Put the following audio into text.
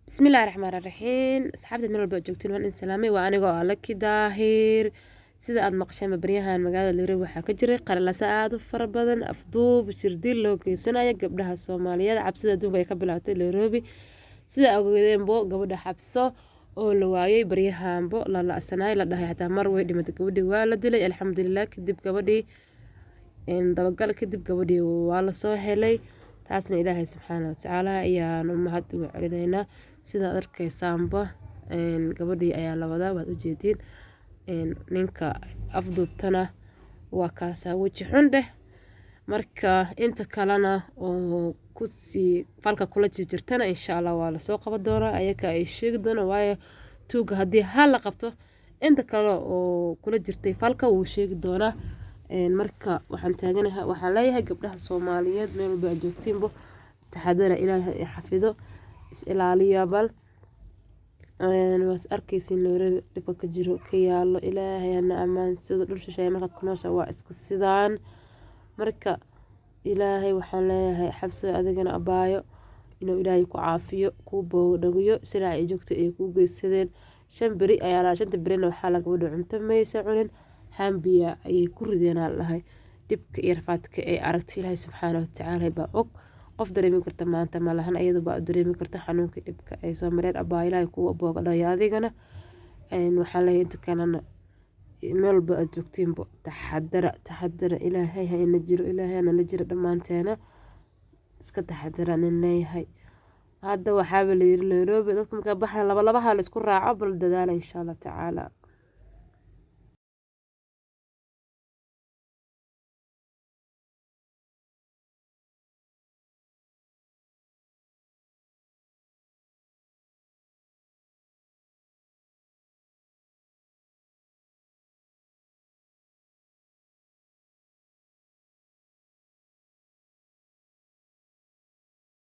Bismillahi raxmaani raxiim. Asxaabta meel walba aad joogtiin, waan idin salaamay. Waa anigoo ah Laki Daahir. Sida aad maqasheen, baryahan magaalada Nairobi waxaa ka jiray qalalaaso aad u fara badan, afduub, jirdil loo geysanayo gabdhaha Soomaaliyeed. Cabsida adduunka ay ka bilaabatay Nairobi. Sida ogeedeenbo, gabadha Xabso oo la waayay baryahanbo, la la'sanaay, la dhahay xataa mar way dhimatay, gabadhii waa la dilay. Alxamdulilah, kadib gabadhii dabagal kadib gabadhii waa lasoo helay. Taasna Ilaahay subxaana watacaala ayaanu mahad ugu celinaynaa. Sidaad arkaysaanba, gabadhii ayaa la wadaa, waad ujeediin. Ninka afduubtana waa kaasaa, weji xun dheh. Marka inta kalena oo kusii falka kula jirjirtana, insha Allah waa lasoo qaban doonaa, ayaga ay sheegi doonaan. Waayo, tuuga haddii hal la qabto, inta kale oo kula jirtay falka wuu sheegi doonaa. Marka waxaan taaganahay, waxaan leeyahay gabdhaha Soomaaliyeed meel walba aad joogtiinbo, taxadara, Ilaahay xafido, is ilaaliya. Bal waas arkaysiin Nairobi dhibka ka jiro, ka yaalo. Ilaahay hana amaansado. Dhul shisheeye markaad ku nooshahay waa iska sidaan. Marka Ilaahay waxaan leeyahay, Xabso, adigana abaayo, inuu Ilaahay ku caafiyo, kuu boogdhagiyo silaac ay joogto ay kuu geysadeen. 5 beri ayaa la, shanta berina waxaa la gabadha cunto maysa cunin, hambiya ayay ku rideen aa lahay. Dhibka iyo rafaadka ay aragtay Ilaahay subxaana watacaala baa og. Qof dareemi karta maanta ma lahan, iyadu baa dareemi karta xanuunka, dhibka ay soo mareen. Abaa, Ilaahay kuu boogadhayo adigana. Waxaan leeyahay inta kalena meel walba aad joogtiinbo, taxadara, taxadara. Ilaahay ha ina jiro, Ilaahay hana la jiro dhammaanteena. Iska taxadara nin leeyahay. Hadda waxaaba la yiri Nairobi dadka markaa baxan laba labaha la isku raaco. Bal dadaala, insha Allah tacaala.